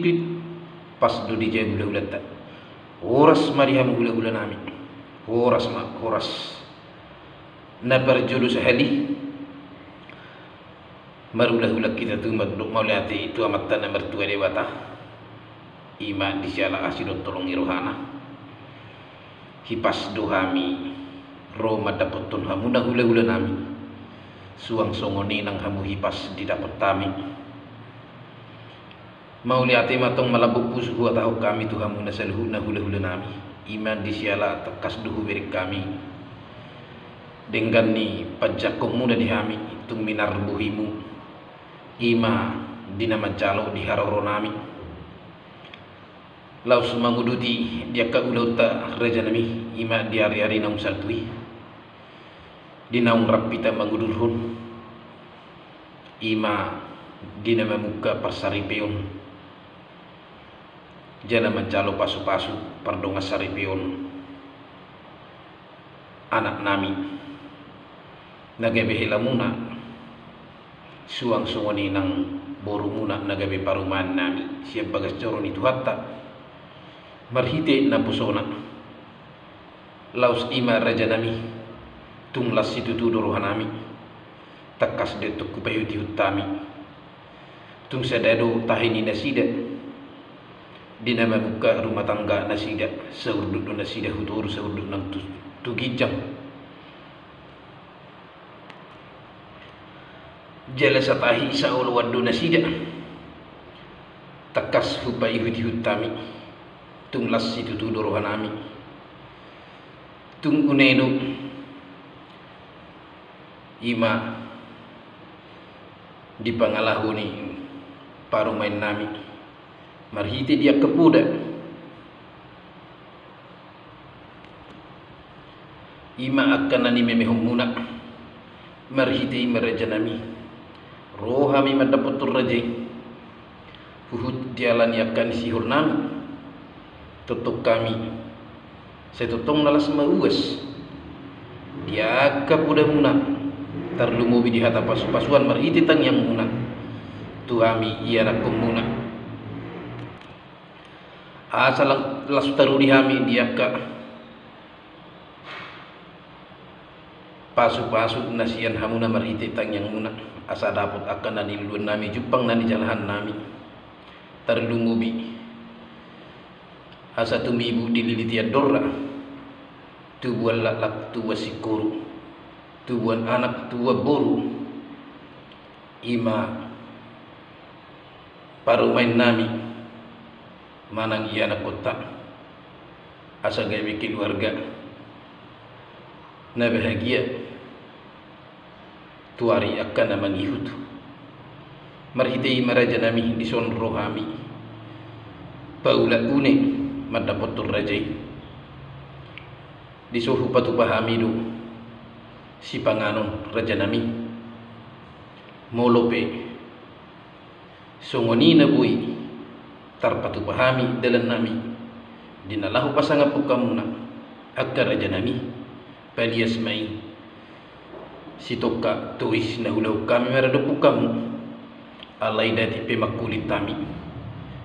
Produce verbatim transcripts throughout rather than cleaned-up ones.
Pit, pit. Pas do dijea hulahulanta. Horas ma di hamu hulahulanami. Horas ma, horas. Na parjolo sahali, marhulahula hita tu mandok mauliate tu Amanta na martua Debata. I ma di siala asi dohot holong ni rohana. Hipas do hami ro mandapothon hamuna hulahulanami. Suang songon i nang hamu hipas didapot hami. Mauliate ma tong malambok pusu huhatahon hami tu hamuna saluhutna hulahulanami. I ma di siala tangkas do hubereng hami denggan ni panjangkonmuna di hami, tung minar bohimu. I ma di na manjalo di haroronami. Laos manguduti di angka ulaonta rajanami, i ma di ariari naung salpu i. Di naung rap hita mangudurhon. I ma di na mamungka parsaripeon. Jala manjalo pasupasu pardongansaripeon. Anaknami. Na gabe helamuna. Suang songon i nang borumuna na gabe parumaennami. Sian bagas joro ni Tuhanta. Marhite naposona. Laos i ma rajanami. Tung las situtu do rohanami. Tangkas do tong hupaihutihut hami. Tung sada do tahi ni nasida. Di na mamungka rumah tangga nasida, saurdut do nasida hutoru saurdut nang tu, tu ginjang. Jala satahi saoloan do nasida. Tangkas hupaihutihut hami. Tung las situtu do rohanami. Tung une do. I ma di pangalaho ni parumaennami. Marhite di angka poda. I ma angka na nimemehonmuna. Marhite i ma rajanami. Ro hami mandapothon raja i. Huhut diala ni angka ni sihornami. Tongtong hami. Sai tongtong na las mauas. Di angka podamuna. Tarlumobi di hata pasupasuan marhite tangiangmuna. Tu hami ianakhonmuna. Asa lang-, las taruli hami di angka pasupasu na sian hamuna marhite tangiangmuna, asa dapot angka na niluluannami jumpang na nijalahannami. Tarlumobi asa tumibu dililiti andorra, tubuan laklak tubuan singkoru, tubuan anak tubuan boru. I ma parumaennami manang ianakhonta, asa gabe keluarga na bahagia tu ari angka na mangihut. Marhite i ma rajanami dison ro hami paulak une mandapothon raja i. Dison hupatupa hami do sipanganon rajanami. Molo pe songon i na boi tarpatupa hami dalannami di na laho pasangaphon hamuna angka rajanami, palias ma i sitongka tois na hulahon hami maradophon hamu. Alai dati pe mangkulit hami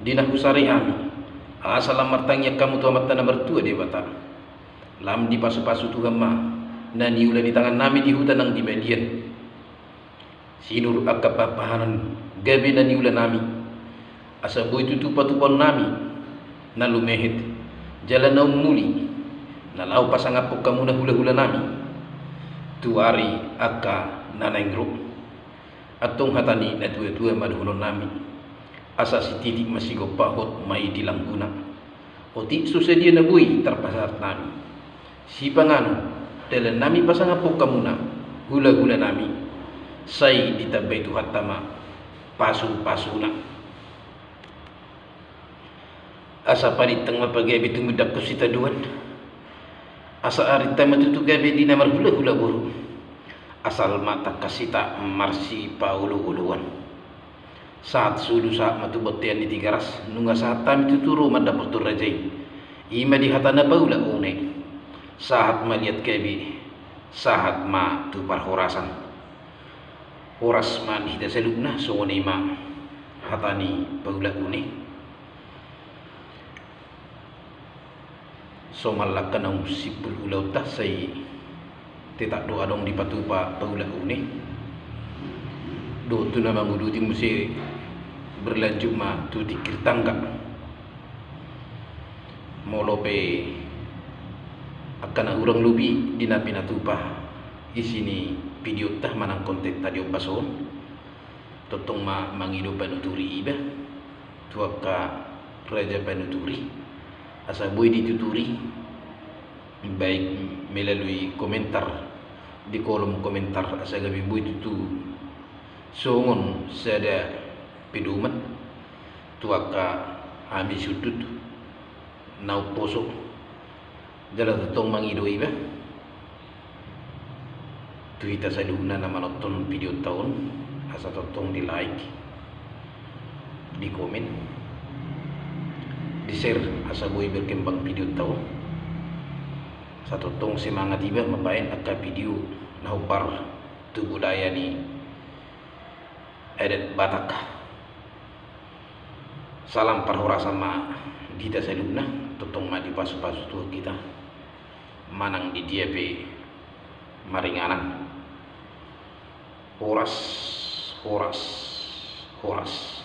di na husarihon hami, asa lam martangiang hamu tu Amanta na martua Debata. Lam dipasupasu Tuhan ma na niula ni tangannami di huta nang di balian. Sinur angka pahanpahanan gabe na niulanami, asa boi tutu patupaonnami na lumehet jala na ummuli na laho pasangaphon hamuna hulahulanami tu ari angka na naeng ro. Antong hata ni natuatua ma dohononnami, asa sititik ma sigompa, hot ma i di langguna. Otik so sadia na boi tarpasahat nami. Sipanganon, dalannami pasangaphon hamuna, hulahulanami, sai ditambai Tuhanta ma pasupasuna. Asa padintang ma pagabe tumundalhon sitadoan. Asa arinta ma tutu gabe di na marhulahula boru. Asal ma tangkas hita marsipaolooloan. Sahat solu sahat ma tu bontean ni Tigaras, nunga sahat hami tutu ro mandapothon raja i. I ma di hata na paulak une. Sahat ma liat gabe, sahat ma tu parhorasan. Horas ma di hita saluhutna, songon i ma hata ni paulak une. Somal angka naung simpul ulaonta, sai tetap do adong dipatupa paulak une. Dohot tu na manguduti muse, berlanjut ma tu tingkir tangga. Molo pe angka na hurang lobi di na pinatupa isi ni videonta manang kontenta di ombas on, tongtong ma mangido panuturi iba tu angka raja panuturi, asa boi dituturi, baik melalui komentar di kolom komentar, asa gabe boi tutu songon sada pedoman tu angka hami sundut na umposo. Jala tongtong mangido iba tu hita saluhutna na manonton videonta on, asa tongtong di like, di komen, di share, asa boi berkembang videonta on. Asa tongtong semangat iba mambaen angka video na hombar tu budaya ni adat Batak. Salam parhorasan ma di hita saluhutna, tongtong ma dipasupasu Tuhan hita manang di dia pe maringanan. Horas, horas, horas.